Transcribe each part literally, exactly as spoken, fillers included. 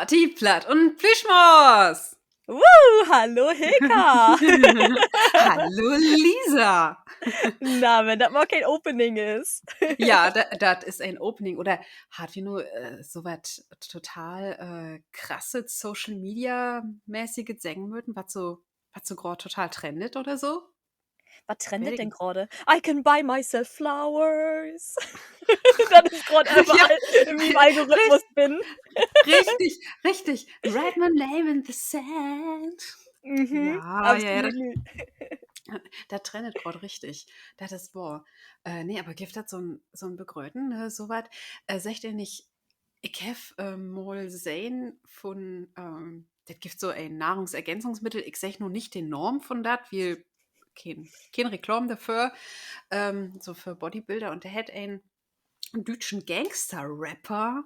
Party, Platt un Plüschmors. Wuh, hallo Hilka. Hallo Lisa. Na, wenn dat mal keen Opening is. Ja, dat, dat is en Opening. Oder harrn wi nu, äh, so wat total, äh, krasset Social-Media-mäßiget seggen möten, wat so, wat so graad total trendet oder so? Wat trendet denn graad? I can buy myself flowers. Dat is graad överall in mien Algorithmus binnen. Richtig, richtig. Write my name in the sand. Ja, ja, ja, dat, dat trendet graad richtig. Dat is wohr. Äh, nee, aver gifft dat so 'n, so 'n Begröten, ne, so wat, äh, seggt een nich, ik heff, ähm, mal sehn vun, ähm, dat gifft so en Nahrungsergänzungsmittel, ik segg nu nich den Naam vun dat, wiel keen, keen Reklaam dorför, ähm, so för Bodybuilder. Un dor hett en düütschen Gangster-Rapper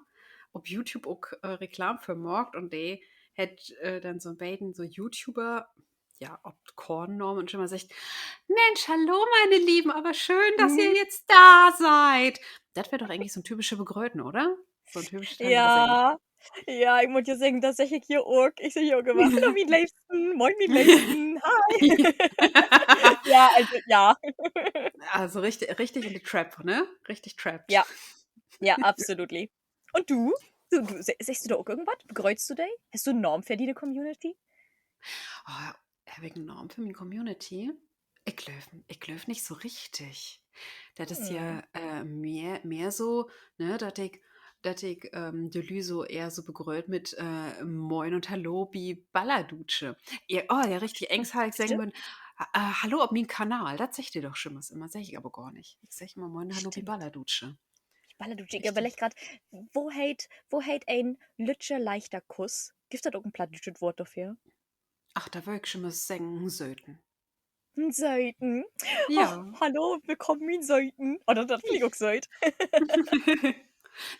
op YouTube ok, äh, Reklaam för maakt un de hett, äh, denn so 'n beten so YouTuber, ja, op 't Koorn nahmen un jümmer seggt: Mensch, hallo, meine Lieben, aber schön, dass ihr jetzt da seid. Dat weer doch egentlich so 'n typische Begröten, oder? So 'n typisch Thailand. Ja, ik mutt ja seggen, dat segg ik hier ok. Ik segg hier ok jümmer: Hallo, mien Leevsten, moin, mien Leevsten, hi. Ja, also, ja. Also richtig, richtig in de Trap, ne? Richtig Trap. Ja. Ja, absolutely. Un du? Du, du, se-, seggst du dor ok irgendwat? Begrötst du de? Hest du 'n Naam för diene Community? Oh, heff ik 'n Naam för mien Community? Ik glööv, ik glööv nich so richtig. Dat is ja, äh, mehr, mehr so, ne, dat ik, dat ik, ähm, de Lüüd so ehr so begrööt mit, äh, Moin un Hallo bi Ballerdutsche. Ja, oh, ja, richtig. Egens harr ik seggen wullt, äh, Hallo op mien Kanal. Dat seggt de doch jümmers immer. Segg ik aver gor nich. Ik segg immer Moin, Hallo bi Ballerdutsche. Ballerdutsche, ik överlegg graad, wo heet, wo heet en lüttje leichter Kuss? Gifft dat ok en plattdüütschet Woort dorför? Ach, dor wöör ik jümmers seggen, en Söten. En Söten. Ja. Oh, hallo, willkamen, mien Söten. Oh, dat, dat finn ik ok sööt.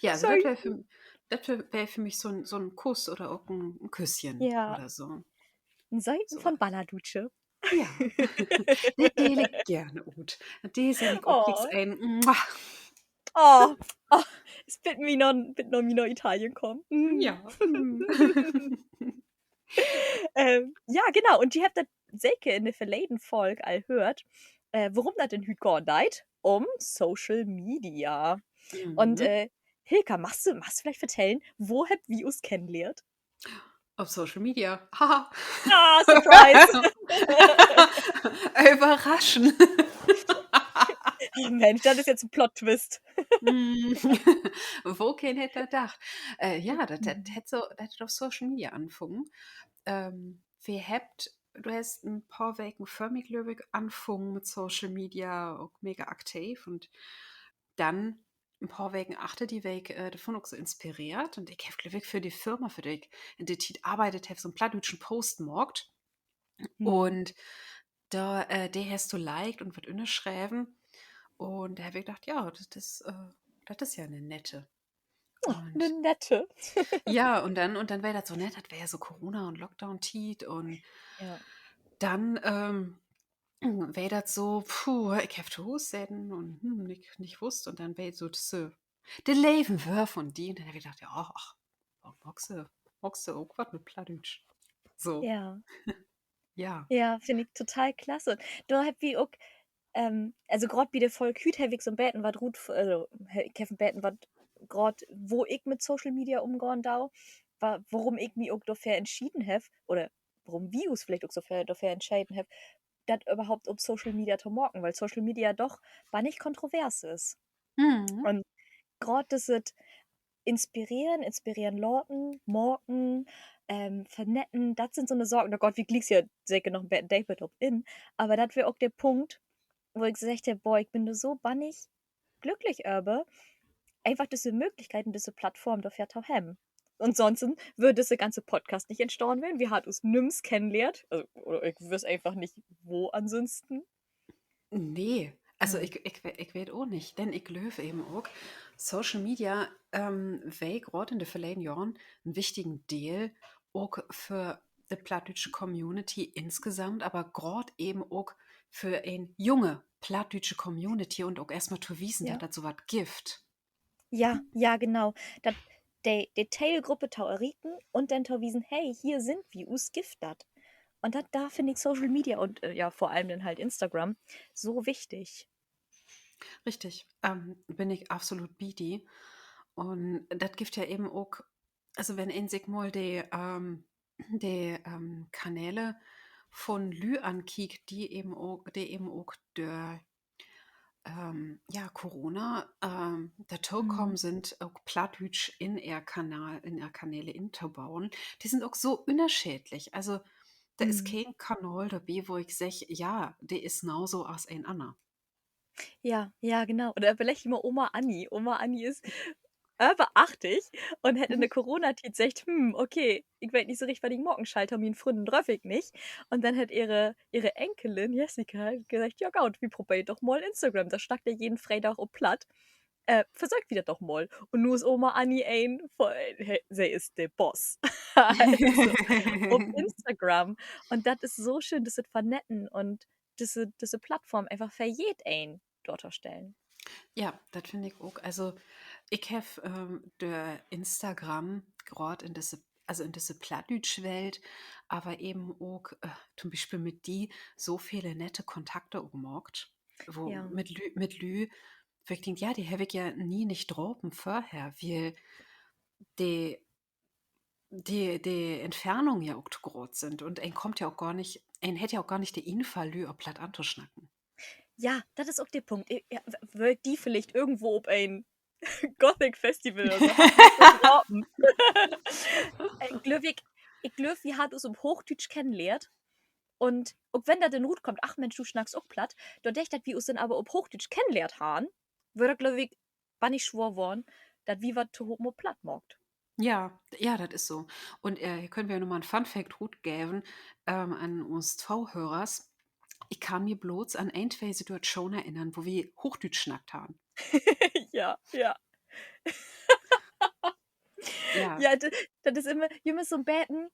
Ja, also dat weer för, dat weer, weer för mi so 'n, so 'n Kuss oder ok en, en Küsschen oder so. En Söten von Ballerdutsche. Ja. De deel ik geern ut. De segg ik ok glieks een. Oh, oh, is bit mi na, bit na mi na Italien kamen. Ja. Ähm, ja, genau. Un ji hebbt dat seker in de verleden Folg al höört, äh, worüm dat denn hüüt gahn deit, üm Social Media. Un, äh, Hilka, magst du, magst du villicht vertellen, wo hebbt wi us kennenlehrt? Op Social Media. Haha. Ah, Surprise. Överraschen. Oh Mensch, dat is jetzt en Plot-Twist. Wokeen hett dat dacht? Äh, ja, dat, dat hett so, dat hett op Social Media anfungen. Ähm, wi hebbt, du hest en poor Weken vör mi, glööv ik, anfungen mit Social Media, ok mega aktiv un denn en poor Weken achter di weer ik, äh, dorvun ok so inspireert. Un ik heff, glööv ik, för de Firma, för de ik in de Tiet arbeidt heff, so 'n plattdüütschen Post maakt. Un dor, äh, de hest du liked un wat ünnerschreven. Un dor heff ik dacht, ja, dat is, äh, dat is ja 'ne nette. 'Ne nette. Ja, un denn, un denn weer dat so, ne, dat weer ja so Corona- un Lockdown-Tiet un denn, ähm, weer dat so, puh, ik heff to Huus seten un, hm, nich, nich wusst. Un denn weer so, dat, äh, de leven Wöör von di. Un denn heff ik dacht, ja, ach, maakst du, maakst du ok wat mit Plattdüütsch? So. Ja. Ja. Ja, finn ik total klasse. Dor hebbt wi ok, ähm, also graad bi de Folg hüüt heff ik so 'n beten wat rut, also, ik heff en beten wat, graad wo ik mit Social Media ümgahn do, wa-, worüm ik mi ok dorför entscheden heff, oder worüm wi us villicht ok so för, dorför entscheden hebbt, dat överhaupt op Social Media to maken, wiel Social Media doch bannig kontrovers is. Un graad düsset Inspireren, inspireren laten, maken, ähm, vernetten, dat sünd so 'ne Saken, oh Gott, wi glieks hier seker noch en beten deper op in, aver dat weer ok de Punkt, wo ik seggt heff, boah, ik bün dor so bannig glücklich över, eenfach düsse Mööglichkeit un düsse Plattform dorför to hebben. Un sonsten wöör düsse ganze Podcast nich entstahn ween. Wi harrn us nüms kennenlehrt. Also, oder ik wüss eenfach nich, wo ansünsten. Nee, also ik, ik we-, ik weet ok nich, denn ik glööv even ok, Social Media, ähm, weer graad in de verleden Johren en wichtigen Deel ok för de plattdüütsche Community insgesamt, aver graad even ok för en junge plattdüütsche Community un ok eerstmal to wiesen, dat dat so wat gifft. Ja, ja, genau. Dat, de, de Teelgruppe to errieken un denn to wiesen, hey, hier sünd wi, us gifft dat. Un dat, dor finn ik Social Media un, äh, ja, vör allem denn halt Instagram so wichtig. Richtig, ähm, bün ik absolut bi di. Un dat gifft ja even ok, also wenn een sik mal de, ähm, de, ähm, Kanäle von Lüüd ankiekt, de even ok, de even ok dör, ähm, ja, Corona, ähm, dorto kamen sünd, ok Plattdüütsch in ehr Kanal, in ehr Kanäle intobauen, de sünd ok so ünnerscheedlich. Also, dor is keen Kanal dorbi, wo ik segg, ja, de is nau so as en anner. Ja, ja, genau. Oder villicht mal Oma Anni. Oma Anni is över achtig un hett in de Coronatiet seggt: Hm, okay, ik weet nich so richtig, wat ik maken schall, to mien Frünnen dröff ik nich. Un denn hett ehre, ehre Enkelin Jessica seggt: Ja, goot, wi probeert doch mal Instagram. Dor snackt de jeden Freedag op Platt. Äh, versöökt wi dat doch mal. Un nu is Oma Anni een, se is de Boss op Instagram. Un dat is so schöön, düsset Vernetten un düsse, düsse Plattform eenfach för jedeen dortostellen. Ja, dat finn ik ok. Also, ik heff, ähm, dör Instagram graad in düsse, also in düsse plattdüütsche Welt, aver even ok, äh, to'n Bispeel mit di so vele nette Kontakte ok maakt, wo, mit Lü-, mit Lüüd, wo ik denk, ja, de heff ik ja nie nich drapen vörher, wiel de, de, de Entfernung ja ok to groot sünd un een kummt ja ok gor nich, een hett ja ok gor nich de Infall, Lüüd op Platt antosnacken. Ja, dat is ok de Punkt. Ik, ja, w-, wöör ik di villicht irgendwo op en Gothic Festival oder so drapen, äh, glööv ik, ik glööv, wi harrn us op Hoochdüütsch kennenlehrt. Un ok wenn dat denn rutkummt, ach Mensch, du snackst ok Platt, dordör, dat wi us denn aver op Hoochdüütsch kennenlehrt harrn, wöör dat, glööv ik, bannig swoor worrn, dat wi wat tohopen op Platt maakt. Ja, ja, dat is so. Un, äh, hier köönt wi ja noch mal en Fun Fact rutgeven, ähm, an uns Tohörers. Ik kann mi blots an een, twee Situatschonen erinnern, wo wi Hoochdüütsch snackt harrn. Ja, ja. Ja, d-, dat is jümmer, jümmer so'n beten,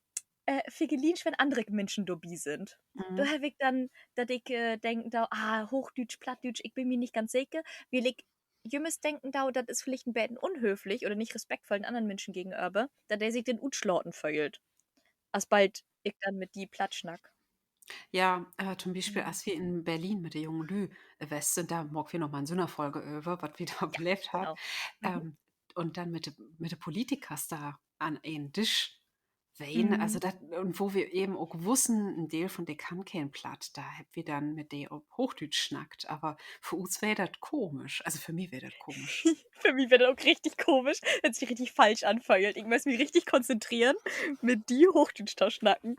äh, vigeliensch, wenn annere Minschen dorbi sünd. Dor heff ik denn, dat ik, äh, denken do, ah, Hoochdüütsch, Plattdüütsch, ik bün mi nich ganz seker, wiel ik jümmers denken do, dat is villicht en beten unhöflich oder nich respektvoll den annern Minschen gegenöver, dat de sik denn utslaten föhlt, asbald ik denn mit di Platt snack. Ja, äh, to'n Bispeel, as wi in Berlin mit de jungen Lüüd, äh, west sünd, dor maakt wi noch mal en Sünnerfolge över, wat wi dor beleevt harrn. Ähm, un denn mit de, mit de Politikers dor an een Disch ween, also dat, un wo wi even ok wussen, en Deel von de kann keen Platt, dor hebbt wi denn mit de op Hoochdüütsch snackt, aver för us weer dat komisch, also för mi weer dat komisch. För mi weer dat ok richtig komisch, hett sik richtig falsch anföhlt. Ik müss mi richtig konzentreren, mit di Hoochdüütsch to snacken.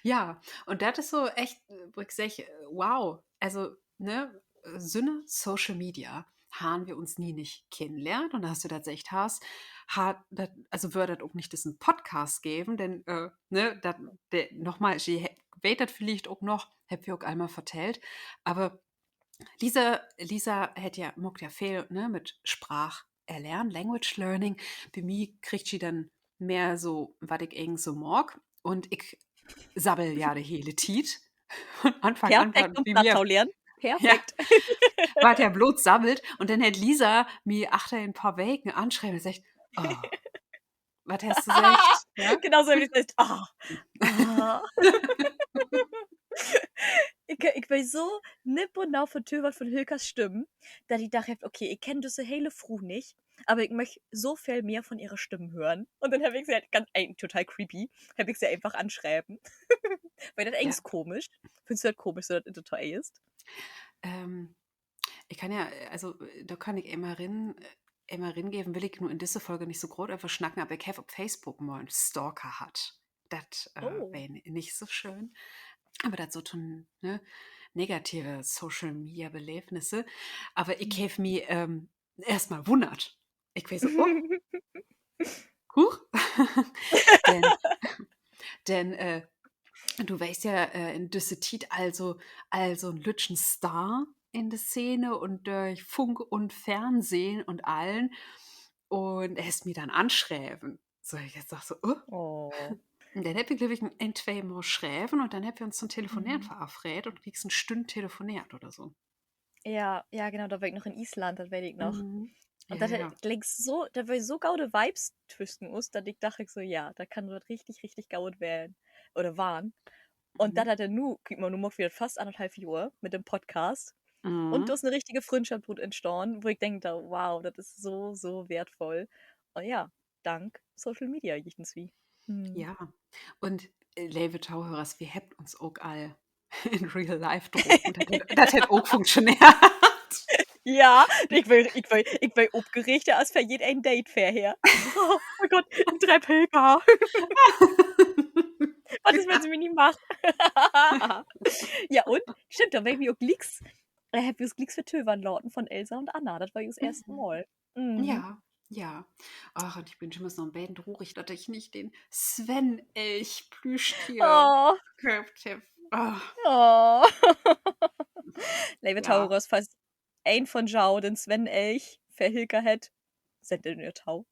Ja, un dat is so echt, wo ik segg, wow, also, ne, sünner Social Media harrn wi uns nie nich kennenlehrt. Un as du dat seggt hest, harr dat, also wöör dat ok nich dissen Podcast geven, denn, äh, ne, dat, de, nochmal, ji he-, weet dat villicht ok noch, hebbt wi ok al mal vertellt. Aver Lisa, Lisa hett ja, maakt ja veel, ne, mit Spraak erlehren, Language Learning. Bi mi kriggt ji denn mehr so, wat ik egens so maak. Un ik sabbel ja de hele Tiet. Von Anfang an, wat ja blots sabbelt. Un denn hett Lisa mi achter en poor Weken anschreven un seggt: Oh, wat hest du seggt? Genau so, wie du seggst. Ah. Ik, ik weer so nipp un nau vertöövert von Hilkas Stimm, dat ik dacht heff, okay, ik kenn düsse hele Fru nich, aver ik müch so veel mehr von ehre Stimm hören. Un denn heff ik se, ganz, total creepy, heff ik se eenfach anschreven. Weer dat egens komisch? Finnst du dat komisch, so dat interview is? Ähm, ik kann ja, also, dor kann ik eenmal rin, eenmal ringeven, will ik nu in disse Folge nich so groot över snacken, aver ik heff op Facebook mal en Stalker hatt. Dat, äh, weer nich so schöön. Aver dat so to'n, ne, negative Social-Media-Beleevnisse. Aver ik heff mi, ähm, eerstmal wunnert. Ik weer so, oh. Huch. Denn, denn, äh, du weerst ja, äh, in düsse Tiet also, also en lüttjen Star in de Szene un dörch Funk un Fernsehn un allen. Un hest mi denn anschreven. So, ik dacht so, oh. Un denn hebbt wi, glööv ik, en, twee Mal schreven un denn hebbt wi uns to'n Telefoneren verafreedt un glieks en Stünn telefoneert oder so. Ja, ja, genau, dor weer ik noch in Island, dat weet ik noch. Un dat, dat weer so gode Vibes twüschen us, dat ik dach, ik so, ja, dat kann wat richtig, richtig Godes warrn. Oder warrn. Un dat, dat denn nu, kiek mal, nu maakt wi dat fast annerthalf Johr mit den Podcast. Un dor is 'ne richtige Fründschop rut entstahn, wo ik denk, wow, dat is so, so weertvull. Un ja, dank Social Media jichtenswie. Ja, un, äh, leve Tohörers, wi hebbt uns ok al in real life drapen. Dat hett, dat hett ok funktioneert. Ja, ik weer, ik weer, ik weer opgeregter as för jedeen Date vörher. Oh Gott, dree Pilger. Wat is, wenn se mi nich mag? Ja, un? Stimmt, dor weer wi ok glieks, äh, hebbt wi us glieks vertövern laten von Elsa un Anna. Dat weer us eerste Mal. Ja, ja. Ach, un ik bün jümmers noch en beten trurig, dat ik nich den Sven-Elch-Plüschtier köfft heff. Leve Tohörers, falls een von jo den Sven-Elch för Hilka hett, sett den in ehr Tau.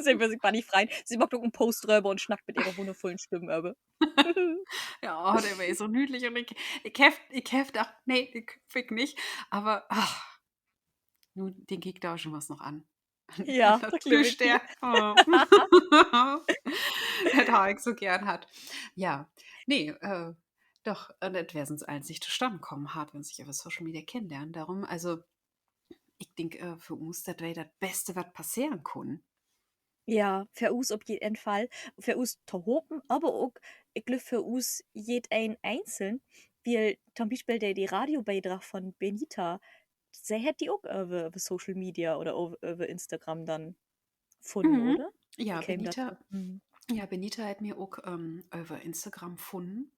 Se wöör sik bannig freien. Se maakt ok en Post dröver un snackt mit ehre wunnervullen Stimmen över. Ja, de weer so nüüdlich un ik, ik heff, ik heff dacht, nee, ik, ik nich. Aver, ach, nu, den kiek ik dor jümmers noch an. Ja, dat glööv ik. Dat harr ik so geern hatt. Ja, nee, äh, doch, un dat weer sünst allens nich tostanne kamen, harrn wi uns nich över Social Media kennenlehrt. Dorüm, also, ik denk, äh, för us, dat weer dat Beste, wat passeren kunn. Ja, för us op jeden Fall. För us tohopen, aver ok, ik glööv, för us jedeen einzeln. Wiel to'n Bispeel de, de Radiobeidrag von Benita, se hett di ok över, över Social Media oder över, över Instagram denn funnen, oder? Ja, Benita, ja, Benita hett mi ok, ähm, över Instagram funnen.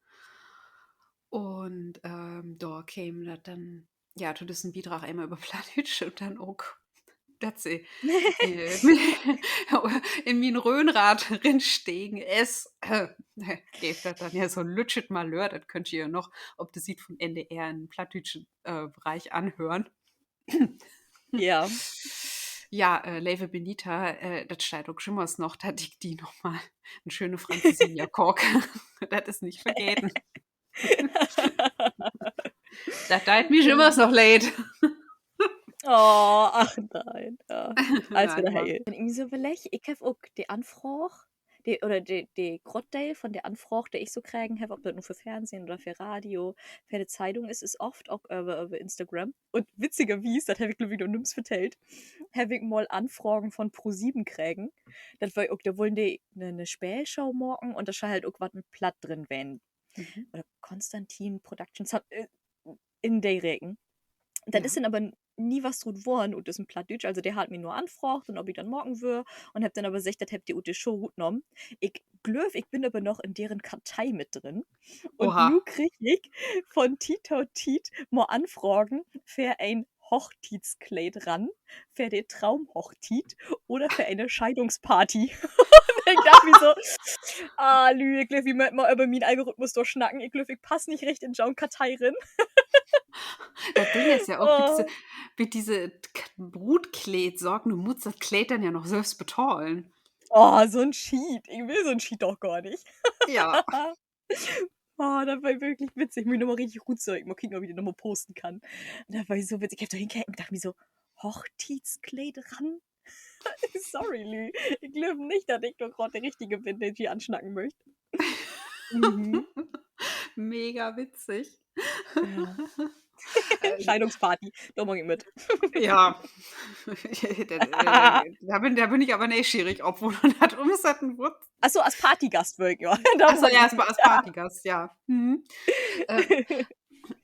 Un, ähm, dor keem dat denn, ja, to düssen Bidrag eenmal över Plattdüütsch un denn ok, dat se, äh, in mien Rhönrad rinstegen is. Geev dat denn ja so'n lüttjet Malheur, dat köönt ji ja noch op de Siet von N D R in'n plattdüütschen, äh, Bereich anhören. Ja. Ja, äh, leve Benita, äh, dat steiht ok jümmers noch, dat ik di noch mal en schöne Francesinha kaak. Dat is nich vergeten. Dat deit mi jümmers noch leed. Oh, ach nee, ja. Allens wedder heel. Wenn ik mi so överlegg, ik heff ok de Anfraag, de, oder de, de Grootdeel von de Anfraag, de ik so kregen heff, of dat nu för Fernsehen oder för Radio, för de Zeitung is, is oft ok över, över Instagram. Un witzigerwies, dat heff ik, glööv ik, noch nüms vertellt, heff ik mal Anfragen von ProSieben kregen. Dat weer ok, dor wullen de 'ne, 'ne Speelshow maken un dor schall halt ok wat mit Platt drin ween. Oder Konstantin Productions, äh, in de Reken. Dat is denn aver nie wat rut worrn ut düssen Plattdüütsch. Also de harrn mi nur anfraagt un of ik dat maken wöör un hebbt denn aver seggt, dat hebbt de ut de Show rutnahmen. Ik glööv, ik bün aver noch in deren Kartei mit drin. Un nu krieg ik von Tiet to Tiet mal Anfragen för en Hochtietskleed ran, för de Traumhochtiet oder för ene Scheidungsparty. Un ik dach mi so, ah, Lüüd, ik glööv, wi mööt mal över mien Algorithmus dor snacken. Ik glööv, ik pass nich recht in jo'n Kartei rin. Dat Ding is ja ok, bi disse, bi disse Hochtietskleed-Saken, du musst dat Kleed denn ja noch sülvst betahlen. Oh, so'n Schiet. Ik will so'n Schiet doch gor nich. Ja. Oh, dat weer wirklich witzig. Mutt ik noch mal richtig rutsöken, mal kieken, of ik dat noch mal posten kann. Dat weer so witzig. Ik heff dor hinkeken un dach mi so, Hochtietskleed ran? Sorry, Lüüd. Ik glööv nich, dat ik dor graad de Richtige bün, de ji ansnacken möcht. Mega witzig. Scheidungsparty, dor maak ik mit. Ja. Dor, äh, dor bün, dor bün ik aver neeschierig, op wo du dat ümsetten wullt. Ach so, as Partygast wöör ik, ja. Ach so, ja, as, as Partygast, ja.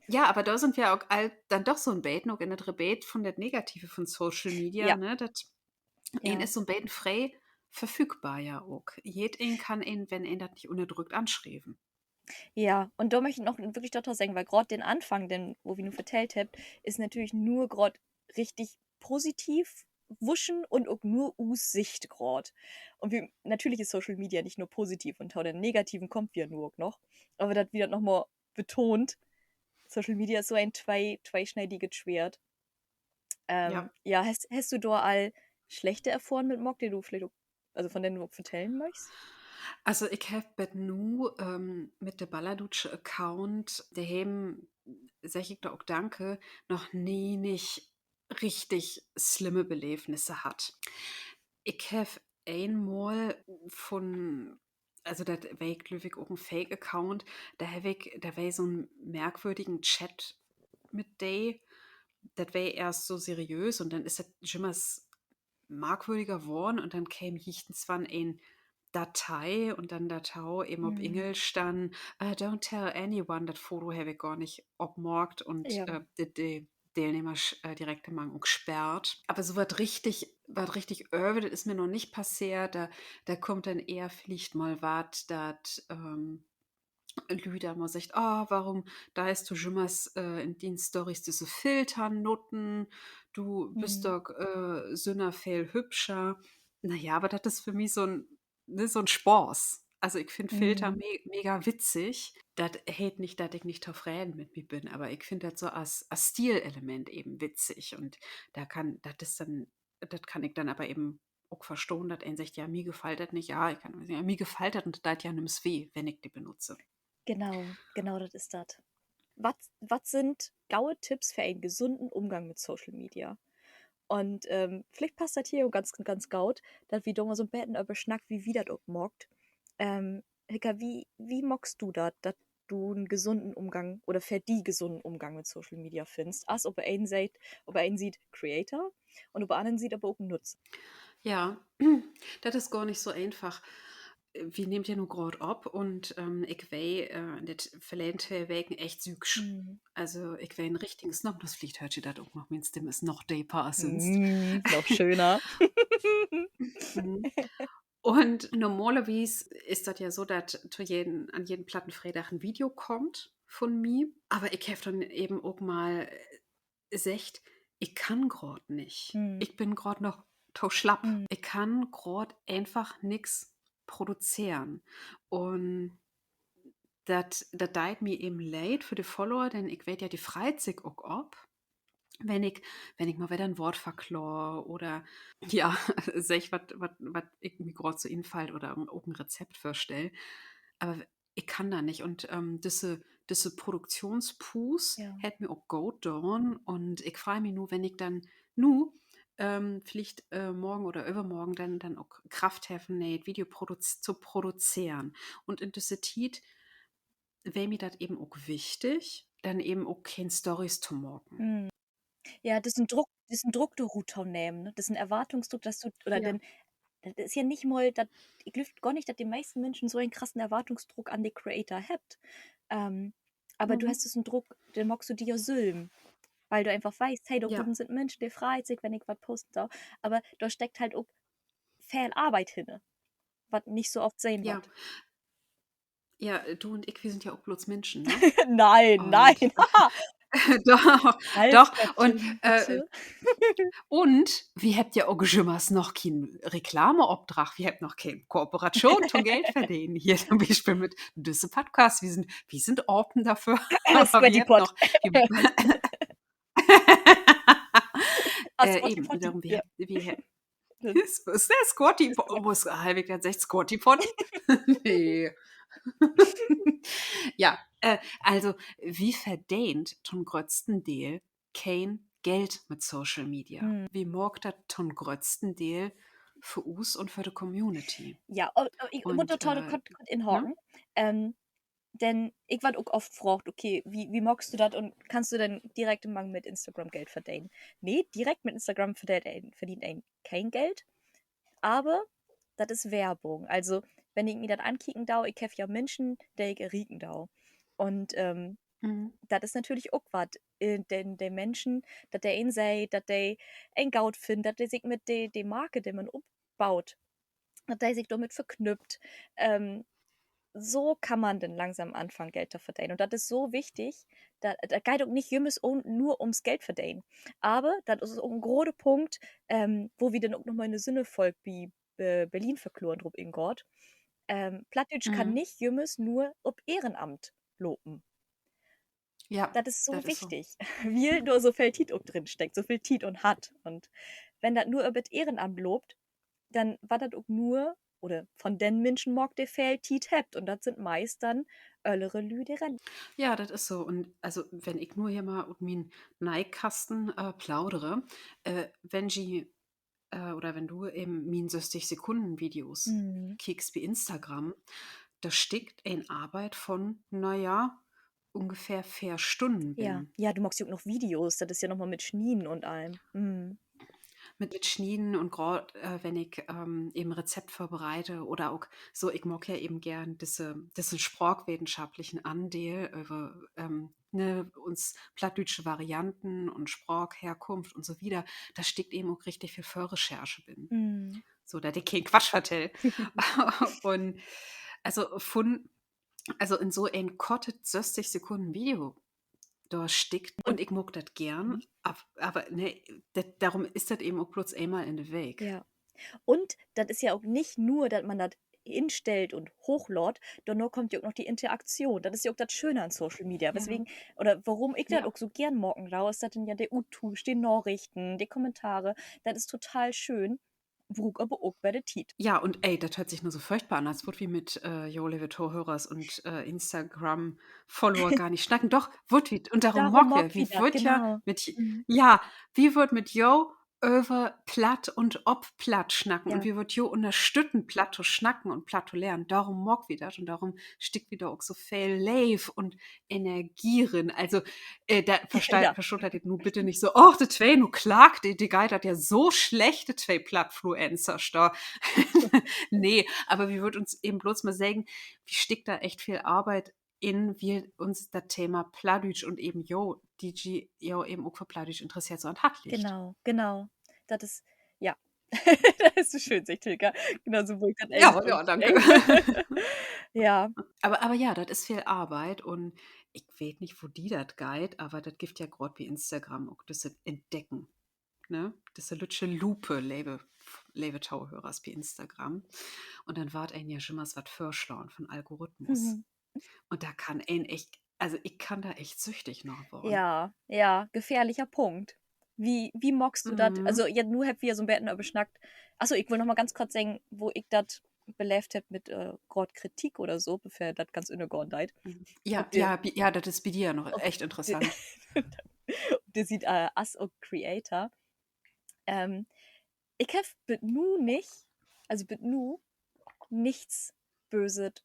Ja, aver dor sünd wi ok all denn doch so'n beten ok in dat Rebeet von dat Negative von Social Media, ne? Dat een is so'n beten free verfügbar ja ok. Jedeen kann een, wenn een dat nich ünnerdrückt, anschrieven. Ja, un dor möcht ik noch wirklich dorto seggen, wiel graad den Anfang, den, wo wi nu vertellt hebbt, is natürlich nur graad richtig positiv wuschen un ok nur us Sicht graad. Un wi, natürlich is Social Media nich nur positiv un to den Negativen kaamt wi ja nu ok noch. Aver dat wi dat noch mal betoont, Social Media is so en twee-, tweesnediget Sweert. Ähm, ja, hest, hest du dor al slechte Erfohren mit maakt, de du villicht ok, also von den du ok vertellen möchst? Also, ik heff bet nu, ähm, mit de Ballerdutsche Account, de hemm, segg ik dor ok Danke, noch nie nich richtig slimme Beleevnisse hatt. Ik heff eenmal vun, also dat weer, glööv ik, ok en Fake-Account, dor heff ik, dor weer so'n merkwürdigen Chat mit de, dat weer eerst so seriöös un denn is dat jümmers markwürdiger worrn un denn keem jichtenswann en Datei un denn dorto even op Engelsch denn, äh, Don't tell anyone, dat Foto heff ik gor nich opmaakt un, äh, de, de Deelnehmer, äh, direkt mang ok sperrt. Aver so wat richtig, wat richtig Övel, dat is mi noch nich passeert. Dor, dor kummt denn ehr villicht mal wat, dat, ähm, Lüüd denn mal seggt: Ah, warum deist du jümmers, äh, in dien Stories düsse Filter nutzen? Du büst doch, äh, sünner veel hübscher. Na ja, aver dat is för mi so'n, ne, so'n Spaaß. Also ik finn Filter me-, mega witzig. Dat heet nich, dat ik nich tofreden mit mi bün, aver ik finn dat so as, as Stilelement even witzig. Un dor kann, dat is denn, dat kann ik denn aver even ok verstahn, dat een seggt: Ja, mi gefallt dat nich. Ja, ik kann seggen, mi gefallt dat un dat deit ja nüms weh, wenn ik de benutze. Genau, genau, dat is dat. Wat, wat sünd gode Tipps för en gesunden Umgang mit Social Media? Un, ähm, villicht passt dat hier ok ganz, ganz goot, dat wi dor mal so'n beten över snackt, wo wi dat ok maakt. Ähm, Hilka, wo, wo maakst du dat, dat du en gesunden Umgang oder för di gesunden Umgang mit Social Media finnst? As op de een Siet, op de een Siet Creator un op de anner Siet aver ok Nutzer. Ja, dat is gor nich so eenfach. Wi nehmt ja nu graad op un, ähm, ik weer, äh, in de verleden twee Weken echt süüksch. Also, ik weer en richtigen Snob, dat, villicht höört ji dat ok noch, mien Stimm is noch deper as sünst. Noch schöner. Un normalerwies is dat ja so, dat to jeden, an jeden platten Freedag en Video kummt vun mi. Aver ik heff denn even ok mal, äh, seggt, ik kann graad nich. Ik bün graad noch to slapp. Ik kann graad eenfach nix produzeren. Un dat, dat deit mi even leed för de Follower, denn ik weet ja, de freit sik ok op, wenn ik, wenn ik mal wedder en Woort verklaar oder, ja, segg, wat, wat, wat ik mi graad so infallt oder ok en Rezept vörstell. Aver ik kann dat nich. Un, ähm, düsse, düsse Produktionspaus hett mi ok goot daan. Un ik frei mi nu, wenn ik denn nu, ähm, villicht, äh, morgen oder övermorgen denn, denn ok Kraft heff, en nee'et Video produz-, to produzeren. Un in düsse Tiet weer mi dat even ok wichtig, denn even ok keen Stories to maken. Ja, düssen Druck, düssen Druck dor rut to nehmen, ne? Düssen Erwartungsdruck, dat du, oder denn, dat is ja nich mal, dat, ik glööv gor nich, dat de meisten Minschen so en krassen Erwartungsdruck an de Creator hebbt. Ähm, aver du hest düssen Druck, den maakst du di ja sülm. Wiel du eenfach weetst, hey, dor buten sünd Minschen, de freit sik, wenn ik wat posten do. Aver dor steckt halt ok veel Arbeit hinner, wat nich so oft sehn warrt. Ja, du un ik, wi sünd ja ok blots Minschen, ne? Nein, nein. Doch, doch. Un, äh, un wi hebbt ja ok jümmers noch keen Reklameopdrag, wi hebbt noch keen Kooperatschoon to'n Geld verdenen. Hier to'n Bispeel mit düsse Podcast, wi sünd, wi sünd apen dorför. Aver wi hebbt noch, wi Äh, even, dorüm, wi hebbt, wi hebbt, is, is dat Squatty Po-, oh, heff ik dat seggt, Squatty Potty? Nee. Ja, äh, also, wi verdeent to'n gröttsten Deel keen Geld mit Social Media. Wi maakt dat to'n gröttsten Deel för us un för de Community. Ja, oh, oh, ik mutt dor total, äh, kort, kort inhaken. Ähm, denn ik warr ok oft fraagt, okay, wo, wo maakst du dat un kannst du denn direkt mang mit Instagram Geld verdenen? Nee, direkt mit Instagram verdeent een, verdeent een keen Geld, aver dat is Werbung. Also, wenn ik mi dat ankieken do, ik heff ja Minschen, de ik erreiken do. Un, ähm, dat is natürlich ok wat, äh, denn de Minschen, dat de een seht, dat de een goot finnt, dat de sik mit de, de Marke, de man opbaut, dat de sik dormit verknüppt. Ähm, so kann man denn langsam anfangen, Geld to verdenen. Un dat is so wichtig. Dat, dat geiht ok nich jümmers nur ums Geld verdenen. Aver dat is ok en grote Punkt, ähm, wo wi denn ok noch mal in de Sünnerfolg bi, äh, Berlin verkloren drup ingaht. Ähm, Plattdüütsch kann nich jümmers nur op Ehrenamt lopen. Ja, dat is so wichtig, wiel dor so veel Tiet ok drin steckt, so veel Tiet un Hart. Un wenn dat nur över dat Ehrenamt loopt, denn warrt dat ok nur, oder von den Minschen maakt, de veel Tiet hebbt. Un dat sünd meist denn öllere Lüüd, de rennen. Ja, dat is so. Un also, wenn ik nu hier mal ut mien Neihkasten, äh, plaudere, äh, wenn ji, äh, oder wenn du even mien sösstig Sekunden Videos kiekst bi Instagram, dor stickt en Arbeit von, na ja, ungefähr veer Stunnen binnen. Ja, du maakst ja ok noch Videos, dat is ja noch mal mit Snieden un allem. Mit, mit Snieden un graad, äh, wenn ik, ähm, even Rezept vörbereite oder ok so, ik maak ja even geern disse, dissen spraakwetenschaplichen Andeel över, ähm, ne, uns plattdüütsche Varianten un Spraakherkunft un so wieder. Dor stickt even ok richtig veel Vörrecherche binnen. So, dat ik keen Quatsch vertell. Un, also, vun, also in so en kortet sösstig Sekunden Video dor stickt. Un ik maak dat geern, aver, ne, dat, dorüm is dat even ok blots eenmal in de Week. Un dat is ja ok nich nur, dat man dat instellt un hoochlaadt, dorna kummt ja ok noch de Interaktion. Dat is ja ok dat Schöne an Social Media. Weswegen, oder worüm ik dat ok so geern maken do, is dat denn ja de Uttuusch, de Narichten, de Kommentare, dat is total schöön. Bruukt aver ok bet de Tiet. Ja, un ey, dat höört sik nu so furchtbar an, as wullt wi mit, äh, jo, leve Tohörers un, äh, Instagram-Follower gor nich snacken. Doch, wullt wi. Un dorüm maakt wi, wi wüllt ja mit, ja, wi wüllt mit jo över Platt un op Platt snacken. Un wi wüllt jo ünnerstütten, Platt to snacken un Platt to lehren. Dorüm maakt wi dat un dorüm stickt wi dor ok so veel Leev un Energie rin. Also, äh, verstaht dat nu bitte nich so, och, de twee, nu klaagt de, de geiht dat ja so slecht, de twee Plattfluencers dor. Nee, aver wi wüllt uns even blots mal seggen, wi stickt dor echt veel Arbeit in, wiel uns dat Thema Plattdüütsch un even, jo, de, jo, even ok för Plattdüütsch interesseert, so an't Hart liggt. Genau, genau. Dat is, ja. Dat is so schöön, seggt Hilka. Genau so wull ik dat, ja, danke. Ja. Aver, aver ja, dat is veel Arbeit un ik weet nich, wo di dat geiht, aver dat gifft ja graad bi Instagram ok düsse Entdecken, ne? Düsse lüttje Lupe, leve, leve Tohörers, bi Instagram. Un denn warrt een ja jümmers wat vörslaan von Algorithmus. Un dor kann een echt, also ik kann dor echt süchtig na worrn. Ja, ja, gefährlicher Punkt. Wo, wo maakst du dat? Also, ja, nu hebbt wi ja so 'n beten över snackt. Ach so, ik wull noch mal ganz kort seggen, wo ik dat beleevt hebb mit, äh, graad Kritik oder so, bevör dat ganz ünnergahn deit. Ja, ja, dat is bi di ja noch echt interessant. De süht, äh, as ok Creator. Ähm, ik heff bit nu nich, also bit nu nix Böset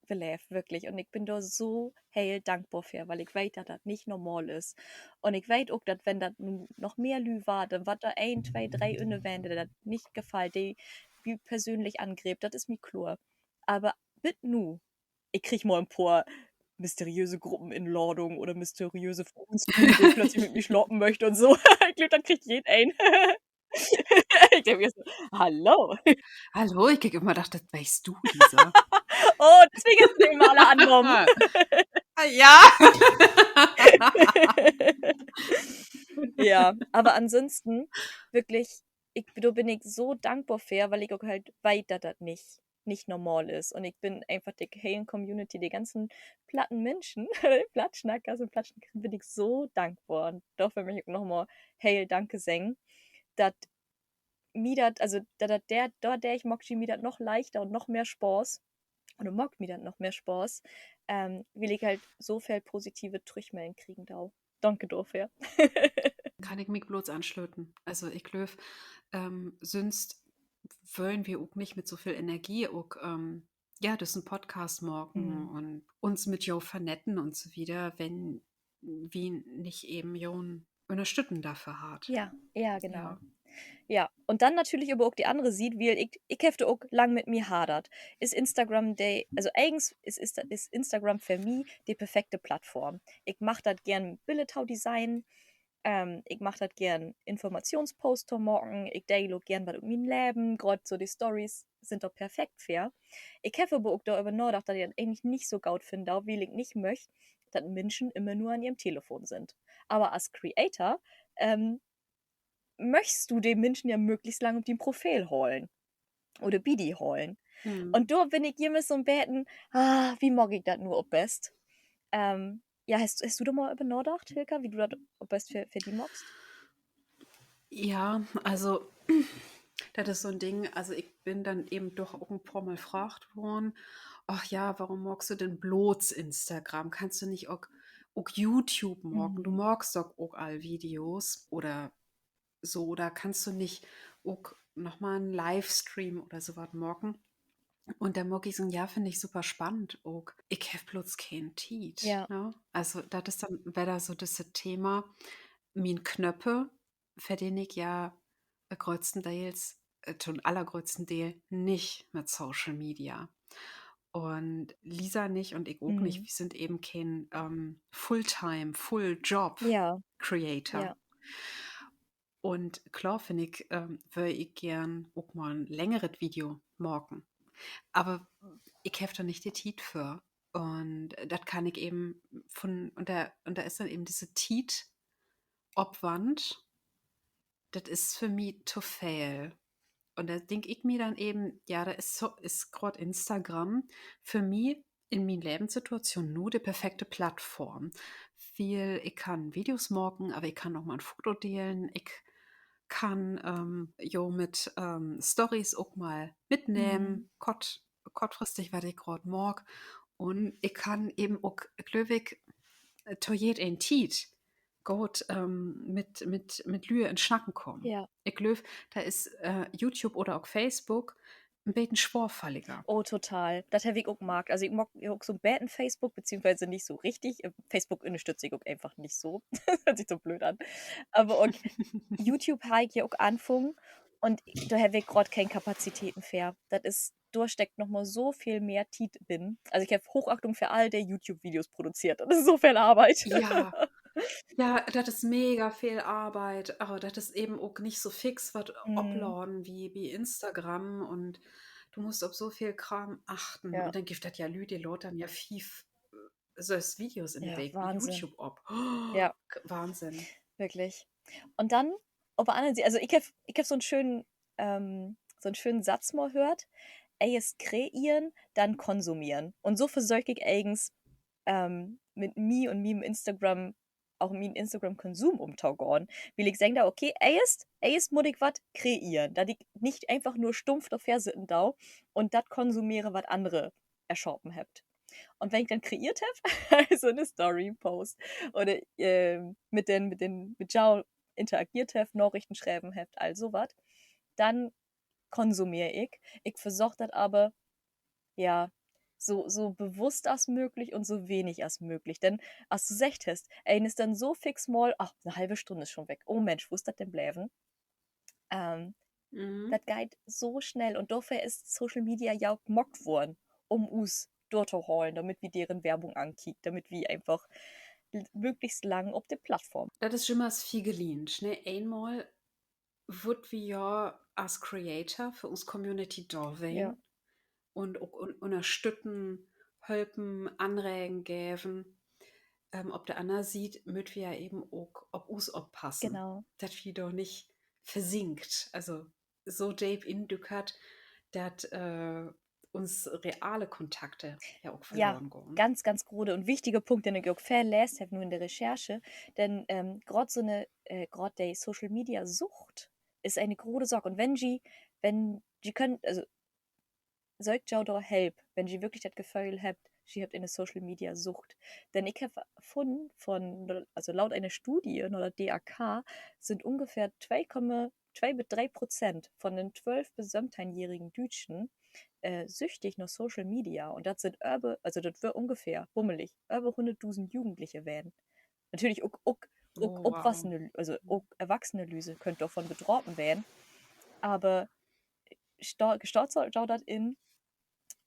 beleevt, wirklich. Un ik bün dor so heel dankbor för, wiel ik weet, dat dat nich normal is. Un ik weet ok, dat wenn dat nu noch mehr Lüüd warrt, denn warrt dor een, twee, dree ünner ween, de dat nich gefallt, de mi persönlich angreep, dat is mi kloor. Aver bit nu, ik krieg mal en poor mysteriöse Gruppeninladungen oder mysteriöse Froons, de plötzlich mit mi slapen möcht un so. Ik glööv, dat kriggt jedeen. Ik denk mi so, hallo. Hallo, ik heff immer dacht, dat weerst du, Lisa. Oh, deswegen hest du de immer alle annahmen. Ja. Ja, aver ansonsten, wirklich, ik, dor bün ik so dankbor för, wiel ik ok halt weet, dat dat nich, nich normal is. Un ik bün eenfach de helen Community, de ganzen platten Minschen, Plattsnackers un Plattsnackerinnen, bün ik so dankbor. Un dorför möcht ik ok noch mal heel Danke seggen, dat mi dat, also, dat, dat dor, dordörch maakt ji mi dat noch leichter un noch mehr Spaaß. Oder maakt mi dat noch mehr Spaaß, ähm, wiel ik halt so veel positive Trüchmellen kriegen do. Danke dorför. Kann ik mi blots ansluten. Also, ik glööv, ähm, sünst wörrn wi ok nich mit so veel Energie ok, ähm, ja, düssen Podcast maken un uns mit jo vernetten un so wieder, wenn wi nich even jon Ünnerstütten dorför harrn. Ja, ja, genau. Ja, un denn natürlich aver ok de annere Siet, wiel ik, ik heff dor ok lang mit mi hadert. Is Instagram de, also egens is, is, is Instagram för mi de perfekte Plattform. Ik mag dat geern, Biller to designen. Ähm, ik mag dat geern, Informationsposts to maken. Ik deel ok geern wat ut mien Leven. Graad so de Stories sünd dor perfekt för. Ik heff aver ok doröver nadacht, dat ik dat egentlich nich so goot finnen do, wiel ik nich möcht, dat Minschen immer nur an ehrem Telefon sünd. Aver as Creator, ähm, möchst du de Minschen ja mööglichst lang op dien Profil holen. Oder bi di holen. Un dor bün ik jümmers so 'n beten, ah, wo maak ik dat nu op best? Ähm, ja, hest, hest du dor mal över nadacht, Hilka, wo du dat op best för, för di maakst? Ja, also, dat is so 'n Ding, also ik bün denn even doch ok en poor Mal fraagt worrn, Och ja, warum maakst du denn blots Instagram? Kannst du nich ok, ok YouTube maken? Du maakst doch ok all Videos oder so, oder kannst du nich ok noch mal en Livestream oder so wat maken? Un denn maak ik so, ja, finn ik super spannend ok. Ik heff blots keen Tiet, ne? Also, dat is denn wedder so düsse Thema, mien Knöppe verdeen ik ja, äh, gröttstendeels, äh, to'n allergröttsten Deel nich mit Social Media. Un Lisa nich un ik ok nich. Wi sünd even keen, ähm, Fulltime, Full-Job-Creator. Un klaar finn ik, ähm, wöör ik geern ok mal en längeret Video maken. Aver ik heff dor nich de Tiet för. Un dat kann ik even vun, un dor, un dor is denn even disse Tiet Opwand, dat is för mi to veel. Un dor denk ik mi denn even, ja, dor is so, is graad Instagram för mi in mien Levenssituation nu de perfekte Plattform. Wiel ik kann Videos maken, aver ik kann ok mal en Foto delen. Ik kann, ähm, jo, mit, ähm, Stories ok mal mitnehmen, kort-, kortfristig, wat ik graad maak. Un ik kann even ok, glööv ik, to jedeen Tiet goot, ähm, mit, mit, mit Lüe in Snacken kamen. Ik glööv, dor is, äh, YouTube oder ok Facebook en beten swoorfalliger. Oh, total. Dat heff ik ok markt. Also ik maak ja ok so 'n beten Facebook, beziehungsweise nich so richtig. Äh, Facebook ünnerstütt ik ok eenfach nich so. Höört sik so blööd an. Aver ok YouTube harr ik ja ok anfungen. Un dor heff ik graad keen Kapazitäten för. Dat is, dor steckt noch mal so veel mehr Tiet binnen. Also ik heff Hoochachtung för all, de YouTube-Videos produzeert. Dat is so veel Arbeit. Ja. Ja, dat is mega veel Arbeit, aver dat is even ok nich so fix wat opladen as bi Instagram un du musst op so veel Kraam achten. Un denn gifft dat ja Lüüd, de laadt denn ja fief, söss Videos in de Week bi YouTube op. Wahnsinn. Wirklich. Un denn, op de anner Siet, also ik heff, ik heff so 'n schönen, ähm, so 'n schönen Satz mal höört: Eerst kreeren, denn konsumeren. Un so versöök ik egens, ähm, mit mi un mien Instagram, ok mien Instagram-Konsum ümtogahn. Wiel ik segg dor, okay, eerst, eerst mutt ik wat kreeren, dat ik nich eenfach nur stumpf dorvör sitten do un dat konsumeere, wat annere erschapen hebbt. Un wenn ik denn kreeert heff, also 'ne Story post oder, ähm, mit den, mit den, mit jo interageert heff, Narichten schreven heff, all so wat, denn konsumeer ik. Ik versöök dat aver, ja, so, so bewusst as mööglich un so wenig as mööglich. Denn, as du seggt hest, een is denn so fix mal, ach, 'ne halve Stünn is schon weg. Oh Mensch, wo is dat denn bleven? Ähm, dat geiht so snell un dorför is Social Media ja ok maakt worrn, üm us dor to holen, dormit wi deren Werbung ankiekt, dormit wi eenfach l-, mööglichst lang op de Plattform. Dat is jümmers Figeliensch, ne? Eenmal wüllt wi ja as Creator för uns Community dor ween un ok un-, ünnerstütten, helpen, Anregen geven. Ähm, op de anner Siet mööt wi ja even ok op us oppassen, dat wi dor nich versinkt, also so deep indükert, dat, äh, uns reale Kontakte ja ok verloren gahn. Ganz, ganz grote un wichtige Punkt, den ik ok veel leest heff nu in de Recherche. Denn, ähm, graad so 'ne, äh, graad de Social-Media-Sucht is ene grote Saak. Un wenn ji, wenn ji köönt, also, söökt jo dor Help, wenn ji würklich dat Geföhl hebbt, ji hebbt ene Social-Media-Sucht. Denn ik heff funnen, von, also laut ene Studie na dat D A K sünd ungefähr twee Komma twee bit dree Prozent von den twölf- bit söventeihn-jährigen Düütschen, äh, süchtig na Social Media. Un dat sünd över, also dat wöör ungefähr, bummelig, över hunnertdusend Jugendliche ween. Natürlich ok, ok, ok opwachsene, also ok erwachsene Lüüd köönt dorvon bedrapen ween. Aver sta-, staht jo dat in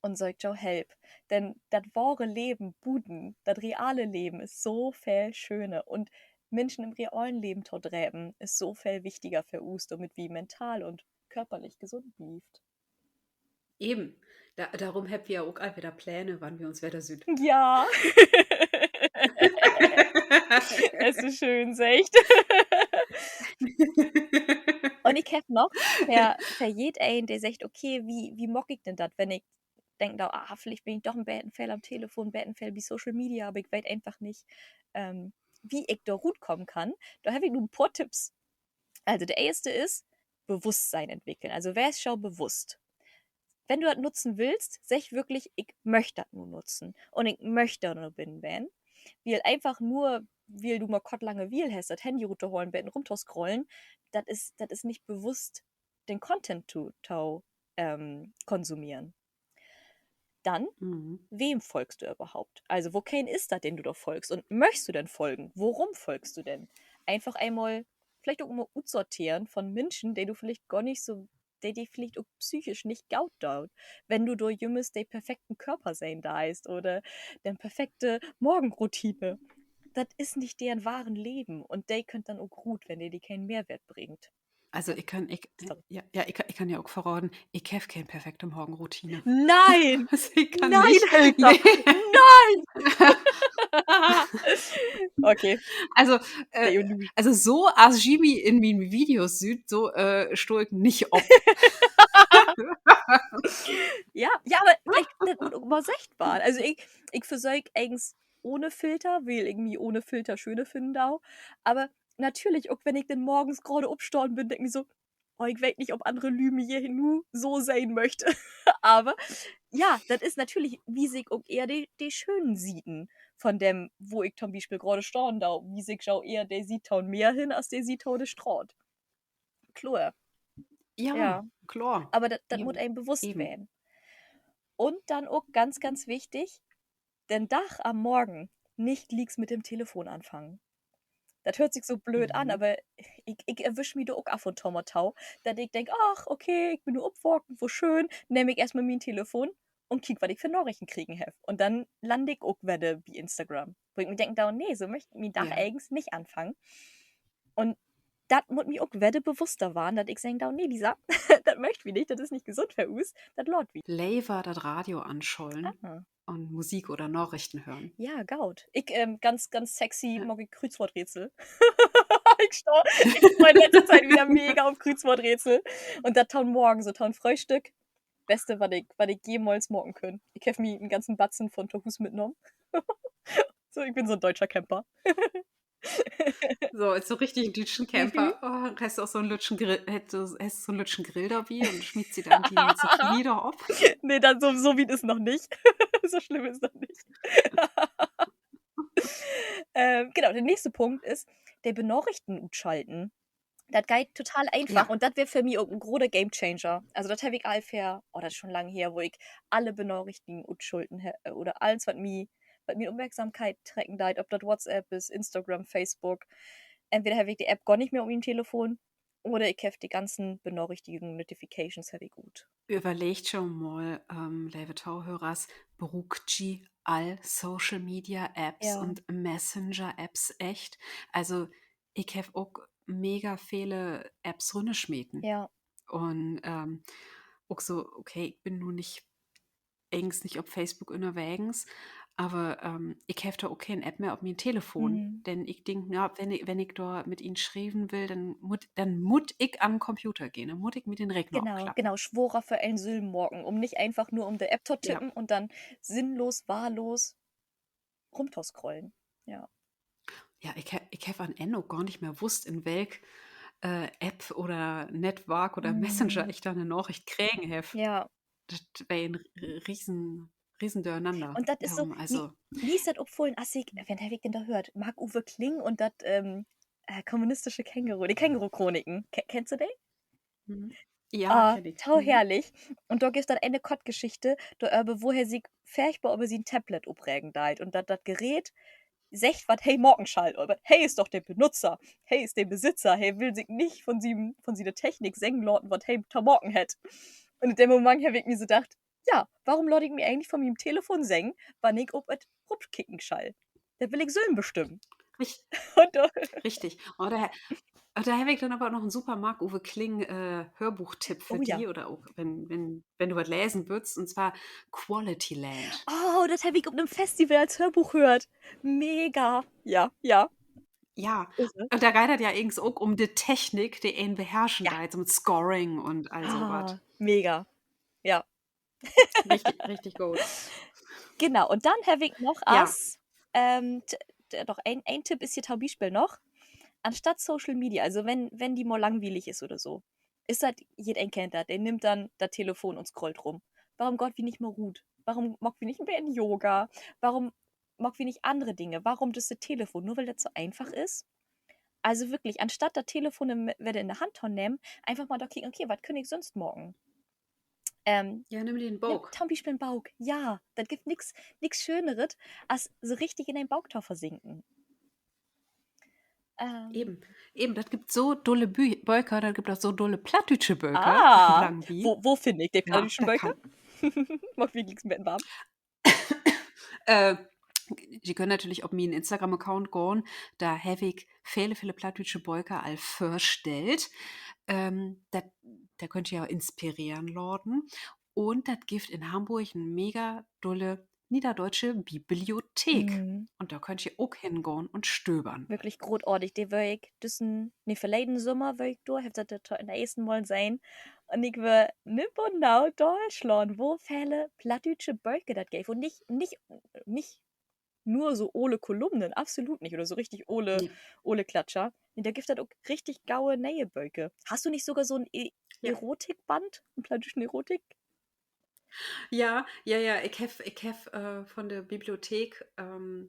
un söökt jo Help. Denn dat wahre Leven buten, dat reale Leven is so veel schöner. Un Minschen in'n realen Leven to drepen, is so veel wichtiger för us, dormit wi mental un körperlich gesund blievt. Even. Da-, dorüm hebbt wi ja ok al wedder Pläne, wann wi uns wedder süht. Ja. Hest du schöön seggt. Un ik heff noch för, för jedeen, de seggt, okay, wo, wo maak ik denn dat, wenn ik denk, na, ah, villicht bün ik doch en beten veel an't Telefon, en beten veel bi Social Media, aver ik weet eenfach nich, ähm, wo ik dor rutkamen kann. Dor heff ik nu en poor Tipps. Also, de eerste is, Bewusstsein entwickeln. Also, wees jo bewusst. wenn du dat nutzen willst, segg würklich: Ik möcht dat nu nutzen un ik möcht dor nu binnen ween. Wiel eenfach nur, wiel du mal kort Langewiel hest, dat Handy rut to holen, beten rumtoscrollen, dat is, dat is nich bewusst, den Content to, to, ähm, konsumeren. Denn, wem folgst du överhaupt? Also, wokeen is dat, den du dor folgst? Un möchst du denn folgen? Worüm folgst du denn? Eenfach eenmal villicht ok mal utsorteren von Minschen, de du villicht gor nich so, de di villicht ok psychisch nich goot doot. Wenn du dor jümmers de perfekten Körper sehn deist oder de perfekte Morgenroutine. Dat is nich deren wahren Leven un de köönt denn ok rut, wenn de di keen Mehrweert bringt. Also, ik kann, ik, ja, ja, ik, ik kann ja ok verraden, ik heff keen perfekte Morgenroutine. Nein! Nein, Helga! Nein! Okay. Also, äh, also so as ji mi in mien Videos süht, so, äh, stah ik nich op. Ja, ja, aver villicht, dat mutt ok mal seggt warrn. Also ik, ik versöök egens ohne Filter, wiel ik mi ohne Filter schöner finnen do. Aver natürlich, ok wenn ik denn morgens graad opstahn bün, denk ik mi so: Oh, ik weet nich, of annere Lüüd mi hier nu so sehn möcht. Aver ja, dat is natürlich, wies ik ok ehr de, de schönen Sieden von dem, wo ik to'n Bispeel graad stahn do, wies ik jo ehr de Siet to'n Meer hen as de Siet to de Straat. Kloor. Ja, kloor. Aver dat, dat mutt een bewusst ween. Un denn ok ganz, ganz wichtig, den Dag an'n Morgen nich glieks mit dem Telefon anfangen. Dat höört sik so blööd an, aver ik, ik erwisch mi dor ok af un to mal to, dat ik denk: Ach, okay, ik bün nu opwaakt, wo schöön, nehm ik eerstmal mien Telefon un kiek, wat ik för Narichten kregen heff. Un denn land ik ok wedder bi Instagram, wo ik mi denken do: Nee, so möcht ik mien Dag egens nich anfangen. Un dat mutt mi ok wedder bewusster warrn, dat ik seggen do: Nee, Lisa, dat möcht wi nich, dat is nich gesund för us, dat laat wi. Lever dat Radio anschalten un Musik oder Narichten hören. Ja, goot. Ik, ähm, ganz, ganz sexy maak ik Krüüzwoorträtsel. Ik stah, ik frei mi in letzte Tiet wedder mega op Krüüzwoorträtsel. Un dat to'n Morgen, so to'n Fröhstück. Beste, wat ik, wat ik jemals maken kunn. Ik heff mi en ganzen Batzen von to Huus mitnahmen. So, ik bün so'n düütscher Camper. So, is so richtig en düütschen Camper. Oh, hest ok so'n lütschen Grill, hest, hest so'n lütschen Grill dorbi un smietst di denn dien Zucchini dor op? Nee, dat, so, so wiet is noch nich. So slimm is noch nich. Ähm, genau, de nächste Punkt is, de Benarichten utschalten. Dat geiht total eenfach un dat weer för mi ok en grote Gamechanger. Also dat heff ik al vör, oh, dat is schon lang her, wo ik alle Benarichten utschalten he-, oder allens, wat mi, wat mien Opmerksamkeit trecken deit, of dat WhatsApp is, Instagram, Facebook. Entweder heff ik de App gor nich mehr op mien Telefon oder ik heff de ganzen Benarichtigungen, Notifications heff ik ut. Överleggt jo mal, ähm, leve Tohörers, bruukt ji all Social Media Apps un Messenger Apps echt? Also, ik heff ok mega vele Apps runnersmeten. Un, ähm, ok so, okay, ik bün nu nich, egens nich op Facebook ünnerwegens, aver, ähm, ik heff dor ok keen App mehr op mien Telefon. Denn ik denk, na, wenn ik, wenn ik dor mit een schrieven will, denn mutt, denn mutt ik an'n Computer gahn, denn mutt ik mi den Rekner opklappen. Genau, sworer för een sülm maken, um nich eenfach nur um de App to tippen un denn sinnlos, wahllos rumtoscrollen. Ja. Ja, ik he-, ik heff an't Enn ok gor nich mehr wusst, in welk, äh, App oder Nettwark oder Messenger ik dor 'ne Naricht kregen heff. Dat weer en riesen, riesen Dörnanner. Un dat is so, also, mi is dat opfullen, as ik, wen heff ik denn dor höört? Marc-Uwe Kling un dat, ähm, äh, kommunistische Känguru, de Känguru-Chroniken. Ke-, kennst du de? Ja, kenn ik. To herrlich. Un dor gifft dat ene Kortgeschichte doröver, wo he sik furchtbar över sien Tablet opregen deit un dat dat Gerät seggt, wat he maken schall, aver he is doch de Benutzer, he is de Besitzer, he will sik nich von sien, von siene Technik seggen laten, wat he to maken hett. Un in dem Moment heff ik mi so dacht: Ja, warum laat ik mi egentlich von mien Telefon seggen, wann ik op wat rupkieken schall? Dat will ik sülm bestimmen. Richtig. Oder, dor heff ik denn aver noch en super Marc-Uwe Kling, äh, Hörbuchtipp för di oder ok, wenn, wenn, wenn du wat lesen wullt, un zwar Quality Land. Oh, dat heff ik op 'nem Festival as Hörbuch höört. Mega. Ja, ja. Ja, un dor geiht dat ja egens ok um de Technik, de een beherrschen deit, so mit Scoring un all so wat. Mega. Ja. Richtig, richtig goot. Genau, un denn heff ik noch as, ähm, t-, t-, doch een, een Tipp is hier to'n Bispeel noch. Anstatt Social Media, also wenn, wenn di mal langwielig is oder so, is dat, jedeen kennt dat, de nimmt denn dat Telefon un scrollt rum. Warum gaht wi nich mal rut? Warum maakt wi nich en beten Yoga? Warum maakt wi nich annere Dinge? Warum düsse Telefon? Nur wiel dat so eenfach is? Also würklich, anstatt dat Telefon wedder in de Hand to nehmen, eenfach mal dor kieken, okay, wat köön ik sünst maken? Ähm, ja, nimm di en Book. To'n Bispeel en Book. Ja, dat gifft nix, nix Schöneret, as so richtig in en Book to versinken. Even, even, dat gifft so dulle Bü-, Böker, dat gifft ok so dulle plattdüütsche Böker. Ah, wo, wo finn ik de plattdüütschen Böker? Maakt wi glieks en beten warm. Äh, ji köönt natürlich op mien Instagram-Account gahn, dor heff ik vele, vele plattdüütsche Böker al vörstellt. Ähm, dat, dor köönt ji jo inspireren laten. Un dat gifft in Hamborg en mega dulle Niederdeutsche Bibliothek. Un dor köönt ji ok hengahn un stövern. Würklich grootartig. De weer ik düssen, nee, verleden Sommer weer ik dor, heff dat dor to'n eersten Mal sehn. Un ik weer nipp un nau daalslaan, wo vele plattdüütsche Böker dat geev. Un nich, nich, nich nur so ole Kolumnen, absolut nich. Oder so richtig ole, ole Klatscher. Nee, dor gifft dat ok richtig gode ne'e Böker. Hest du nich sogor so 'n E-, Erotikband, 'n plattdüütschen Erotik? Ja, ja, ja, ik heff, ik heff, äh, von de Bibliothek, ähm,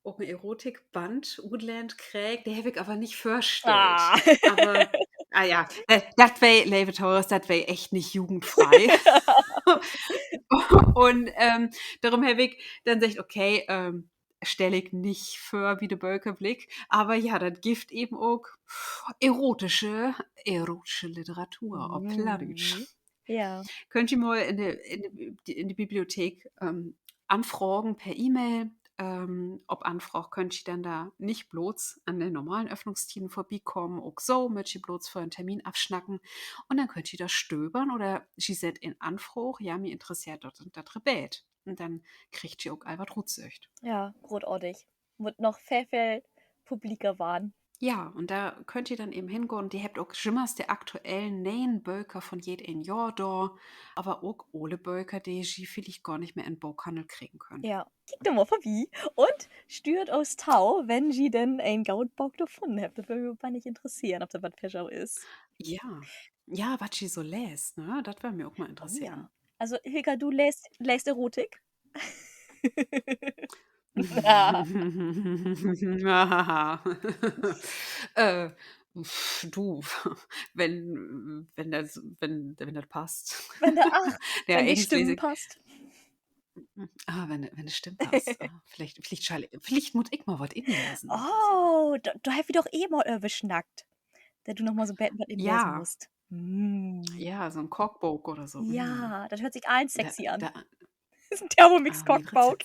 ok en Erotikband utlehnt kregen, de heff ik aver nich vörstellt. Aver, ah ja, äh, dat weer, leve Tohörers, dat weer echt nich jugendfrei. Un, ähm, dorüm heff ik denn seggt, okay, ähm, stell ik nich vör bi de Bökerblick. Aver ja, dat gifft even ok erotische, erotische Literatur op Plattdüütsch. Ja. Köönt ji mal in de, in de, in de Bibliothek, ähm, anfragen per E-Mail. Ähm, op Anfraag köönt ji denn dor nich blots an de normalen Öffnungstieden vörbikamen, ok so, mööt ji blots vör en Termin afsnacken. Un denn köönt ji dor stövern oder ji sett en Anfraag, ja, mi interesseert dat un dat Rebeet. Un denn kriegt ji ok al wat rutsöcht. Ja, grootartig. Mutt noch veel, veel publiker warrn. Ja, un dor köönt ji denn even hengahn. De hebbt ok jümmers de aktuellen ne'en Böker von jeed een Johr dor, aver ok ole Böker, de ji villicht gor nich mehr in Bookhandel kriegen köönt. Ja, kiekt doch mal vörbi un stüert us to, wenn ji denn en goot Book dor funnen hebbt. Dat wöör mi bannig interesseren, of dat wat för jo is. Ja. Ja, wat ji so leest, ne? Dat wöör mi ok mal interesseren. Also, Hilka, du leest, leest Erotik? Äh, pf, du, wenn, wenn dat, wenn, wenn dat passt. Wenn de, ach, ja, wenn de Stimm passt. Ah, wenn, wenn de Stimm passt. Ah, villicht, villicht schall, villicht mutt ik mal wat inlesen. Oh, dor, dor hebbt wi doch eh mal över snackt, dat du noch mal so 'n beten wat inlesen musst. Ja, so 'n Kookbook oder so. Ja, dat höört sik all sexy an. Dat is en Thermomix-Kookbook.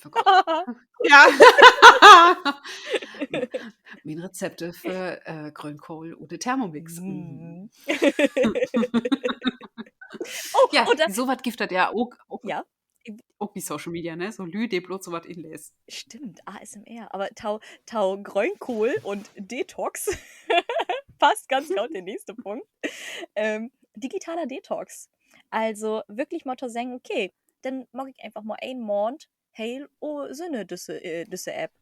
Ja. Mien Rezepte för, äh, Gröönkohl ut de Thermomix. Ja, so wat gifft dat ja ok, ok bi Social Media, ne? So Lüüd, de blots so wat inleest. Stimmt, A S M R. Aver to, to Gröönkohl un Detox passt ganz goot de nächste Punkt. Ähm, digitaler Detox. Also würklich mal to seggen, okay, denn maak ik eenfach mal een Maand heel o-, ohne düsse, äh, düsse App.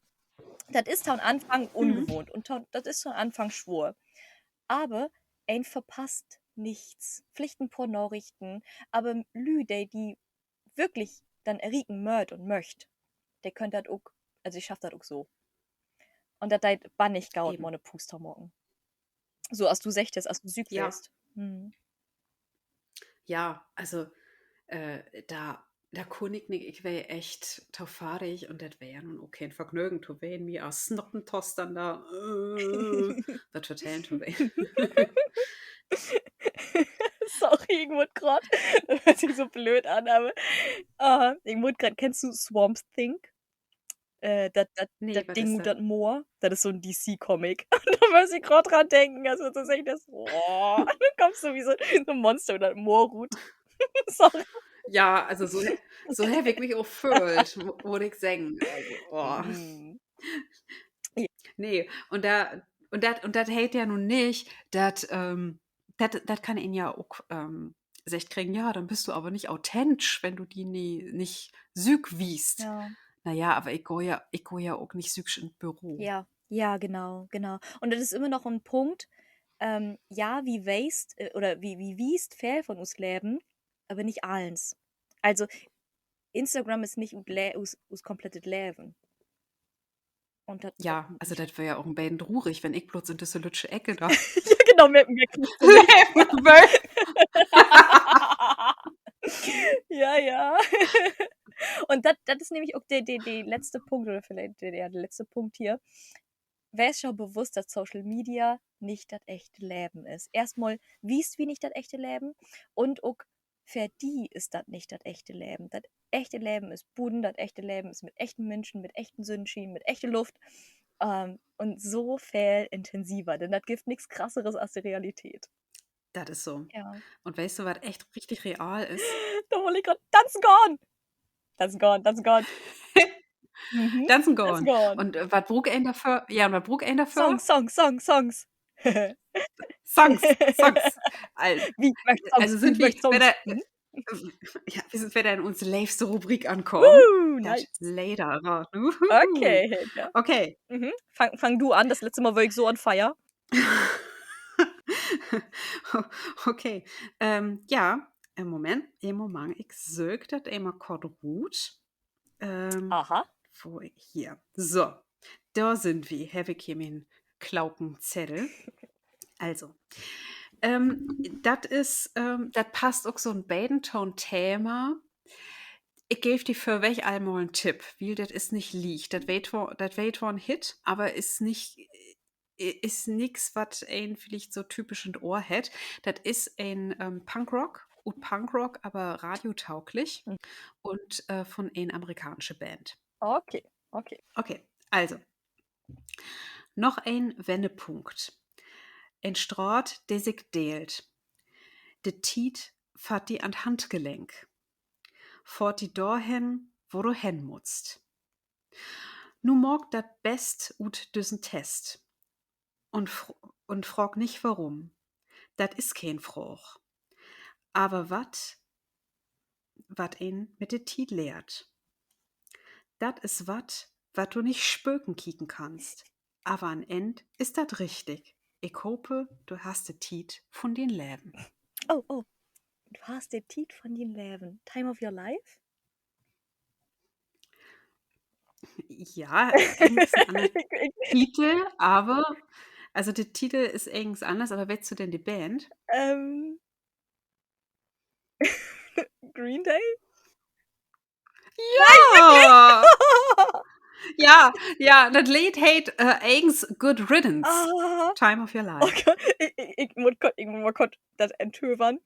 Dat is to'n Anfang ungewahnt un to-, dat is to'n Anfang swoor. Aver een verpasst nix. Villicht en poor Narichten, aver Lüüd, de, de würklich denn errieken mööt un möcht, de köönt dat ok, also de schafft dat ok so. Un dat deit bannig goot, mal 'ne Puus to maken. So as du seggt hest, as du süük weerst. Ja, also, äh, dor, dor kunn ik nich, ik weer echt to fardig un dat weer ja nu ok keen Vergnögen to ween, mi as Snottentoster dor, äh, wat vertellen to ween. Sorry, ik mutt graad, dat höört sik so blööd an, aver, ah, ik mutt graad, kennst du Swamp Thing? Äh, dat, dat Ding ut dat Moor, dat is so 'n D-C-Comic. Un dor müss ik graad dran denken, as du dat seggt hest, oh, dor kummt so wie so, so 'n Monster ut dat Moor rut. Sorry. Ja, also so he-, so heff ik mi ok föhlt, mu-, mutt ik seggen. Also, oh. Nee, un dor, un dat, un dat heet ja nu nich, dat, ähm, dat, dat kann een ja ok, ähm, seggt kriegen, ja, denn büst du aver nich authentisch, wenn du di nie, nich süük wiest. Na ja, aver ik gah ja, ik gah ja ok nich süük in't Büro. Ja, ja, genau, genau. Un dat is immer noch en Punkt, ähm, ja, wi wiest, äh, oder wi, wi wiest veel von us Leven, aver nich allens. Also, Instagram is nich ut Le-, us, us komplettet Leven. Un dat, ja, also dat weer ja ok en beten trurig, wenn ik blots in düsse lüttje Eck dor. Ja, genau, mit, mit leven wöör. Ja, ja. Un dat, dat is nämlich ok de, de, de letzte Punkt, oder villicht de, ja, de letzte Punkt hier. Wees jo bewusst, dat Social Media nich dat echte Leven is. Eerstmal wiest wi nich dat echte Leven un ok för di is dat nich dat echte Leven. Dat echte Leven is buten, dat echte Leven is mit echten Minschen, mit echten Sünnschien, mit echte Luft. Ähm, un so veel intensiver, denn dat gifft nix Krasseres as de Realität. Dat is so. Ja. Un weetst du, wat echt richtig real is? Dor wull ik graad danzen gahn. Danzen gahn, danzen gahn. Mhm. Danzen gahn. Danzen gahn. Un, äh, wat bruukt een dorför? Ja, un wat bruukt een dorför? Songs, Songs, Songs, Songs. Songs, Songs. Al-, wi möögt Songs, also sünd wi möögt Songs. Wedder, mhm, ja, wi sünd wedder in uns leevste Rubrik ankamen. Uh, dat nice. Lederraten. Uhuhu. Okay, ja. Okay. Mhm. Fang, fang du an. Dat letzte Mal wöör ik so on fire. Okay. Ähm, ja, en Moment, en Moment. Ik söök dat eenmal kort rut. Ähm, aha. Wo, hier. So, dor sünd wi. Heff ik hier mien kloken Zeddel. Also, ähm, dat is, ähm, dat passt ok so 'n beten to'n Thema. Ik geev di vörweg al mal en Tipp, wiel dat is nich licht. Dat weer twoor, dat weer twoor en Hit, aver is nich, i-, is nix, wat een villicht so typisch in't Ohr hett. Dat is en, ähm, Punkrock, ut Punkrock, aver radiotauglich. Mhm. Un, äh, von en amerikaansche Band. Okay, okay. Okay, also. Noch en Wennepunkt. En Straat, de sik deelt. De Tiet faat di an't Handgelenk. Fohrt di dorhen, wo du hen muttst. Nu maak dat Best ut düssen Test. Un fr-, un fraag nich, worüm. Dat is keen Fraag. Aver wat, wat een mit de Tiet lehrt. Dat is wat, wat du nich spöken kieken kannst. Aver an't Enn is dat richtig. Ik hoop, du hest de Tiet von dien Leven. Oh, oh. Du hest de Tiet von dien Leven. Time of your life? Ja, egens en anner Titel, aver, also de Titel is egens anners, aver weetst du denn de Band? Ähm, Green Day? Ja! Ja, ja, dat Leed heet, äh, egens Good Riddance. Ah. Time of Your Life. Oh Gott, ik, ik, ik mutt kort, ik mutt mal kort dat enttövern.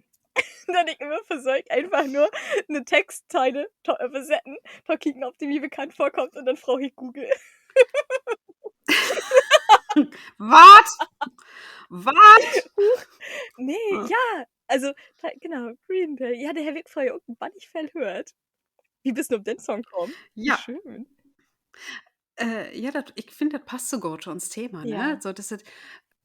Dat ik ümmer versöök, eenfach nur 'ne Textzeile to översetten, to kieken, of de mi bekannt vörkummt, un denn fraag ik Google. Wat? Wat? Nee, ja, also, genau, Green Day. Ja, de heff ik fröher ok bannig veel höört. Wie büst du op den Song kamen? Ja. Schöön. Äh, ja, dat, ik finn, dat passt so goot to uns Thema, ne? Ja. So, dat is,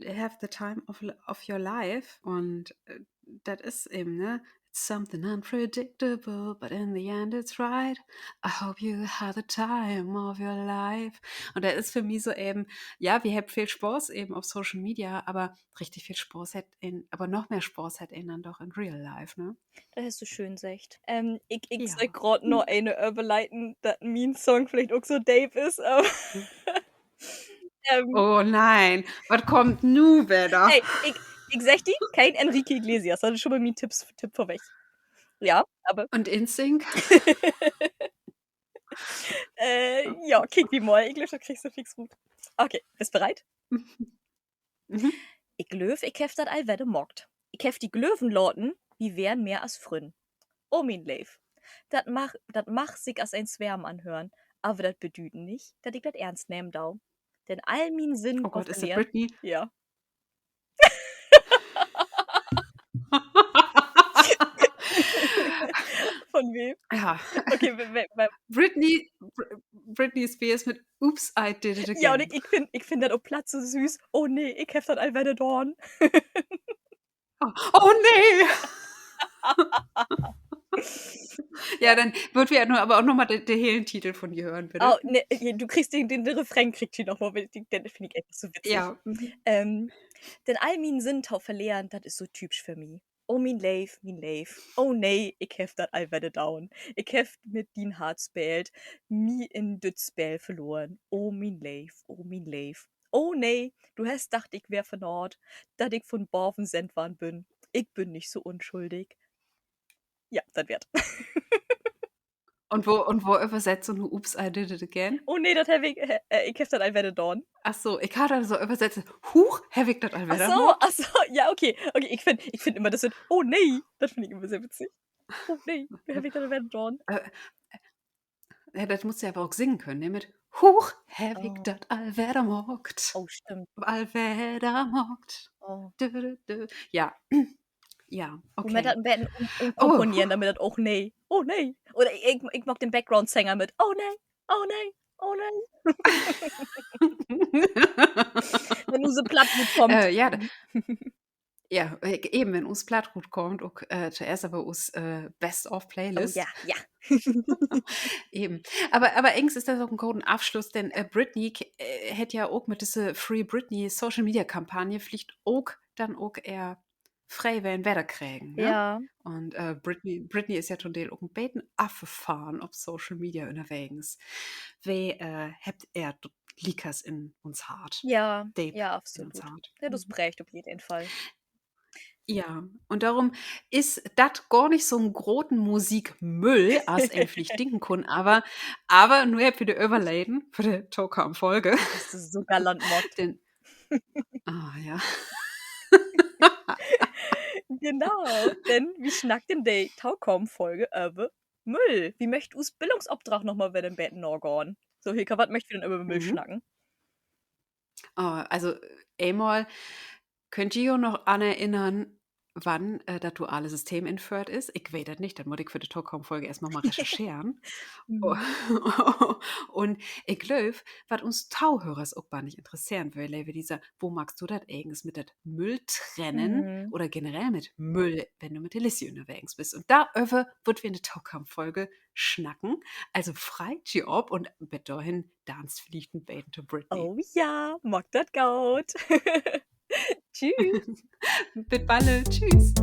have the time of, of your life. Un, äh, dat is even, ne? It's something unpredictable, but in the end it's right. I hope you have the time of your life. Un dat is för mi so even, ja, wi hebbt veel Spaaß even op Social Media, aver richtig veel Spaaß hett een, aver noch mehr Spaaß hett een denn doch in real life, ne? Dat hest du schöön seggt. Ähm, ik, ik söök graad noch ene Överleiten, dat mien Song villicht ok so deep is, aver, ähm, oh nee, wat kummt nu wedder? Hey, ik, ik segg di, keen Enrique Iglesias, dat is schon mal mien Tipps, Tipp vörweg. Ja, aver un NSYNC? Äh, ja, kiek wi mal. Ik glööv, dat kriggst du fix rut. Okay, büst bereit? Ik glööv, ik heff dat al wedder maakt. Ik heff di glöven laten, wi weren mehr as Frünn. Oh, mien Leev. Dat mag, dat mag sik as en Swarm anhören, aver dat bedüüdt nich, dat ik dat eernst nehmen do. Denn all mien Sinnen, oh Gott, is dat Britney? Ja. Von wem? Ja. Okay, Britney, Britney Spears mit Oops, I Did It Again. Ja, un ik, ik finn, ik finn dat op Platt so süß. Oh nee, ik heff dat al wedder daan. Oh, oh nee. Ja, denn wüllt wi nu aver ok noch mal de, de helen Titel von di hören, bitte. Oh, nee, du kriggst den, den, den Refrain kriggst du noch mal, den, den finn ik eenfach so witzig. Ja. Denn all mien Sinnen to verleren, dat is so typisch för mi. Oh, mien Leev, mien Leev. Oh nee, ik heff dat al wedder daan. Ik heff mit dien Hart speelt, mi in düt Speel verloren. Oh, mien Leev, oh, mien Leev. Oh nee, du hest dacht, ik weer vernaart, dat ik von baven sendt worrn bün. Ik bün nich so unschuldig. Ja, dat weer 't. Un wo, un wo översettst du nu Oops, I did it again? Oh nee, dat heff ik, äh, ik heff dat al wedder daan. Ach so, ik harr dat so översett, Huch, heff ik dat al wedder maakt? Ach so, ja, okay. Okay, ik finn, ik finn ümmer, dat, oh nee, dat finn ik ümmer sehr witzig. Oh nee, heff ik dat al wedder daan. Ja, dat musst du aver ok singen könen, ne? Mit Huch, heff ik dat al wedder maakt. Oh, stimmt. Al wedder maakt. Dö, dö, dö. Ja. Ja, okay. Wi mööt dat en beten üm-, ümkomponeren, dormit dat oh nee, oh nee. Oder ik, ik maak den Background-Sänger mit oh nee, oh nee, oh nee. Wenn use Platt rut kummt. Ja, even, wenn us Platt rut kummt, ok toeerst aver us Best-of-Playlist. Even. Aver, aver egens is dat ok en goden Afsluss, denn Britney hett ja ok mit düsse Free Britney Social-Media-Kampagne villicht ok denn ok ehr Freeweern wedderkregen, ne? Un Britney, Britney is ja to'n Deel ok en beten affahren op Social Media ünnerwegens. Wi hebbt ehr liekers in uns Hart. Ja, absolut. Ja, dat prägt op jeden Fall. Ja, un dorüm is dat gor nich so'n groten Musikmüll, as een villicht denken kunn, aver, aver nu hebbt wi de Överleiden för de tokamen Folge. Hest du so galant maakt. Denn, ah, ja. Genau, denn wi snackt in de tokamen Folge över Müll. Wi möcht us Bildungsopdrag noch mal wedder en beten nagahn. So, Hilka, wat möcht wi denn över Müll snacken? Also, eenmal, köönt ji jo noch an erinnern, wann dat duale System inföhrt is? Ik weet dat nich, dat mutt ik för de tokamen Folge eerst noch mal recherscheren. Un ik glööv, wat uns Tohörers ok bannig interesseren wöör, leve Lisa, wo maakst du dat egens mit dat Mülltrennen oder generell mit Müll, wenn du mit de Lissi ünnerwegens büst? Un doröver wüllt wi in de tokamen Folge snacken. Also freit ji op un bet dorhen danzt villicht en beten to Britney. Oh ja, maakt dat goot. Tschüss. Bit balle. Tschüss.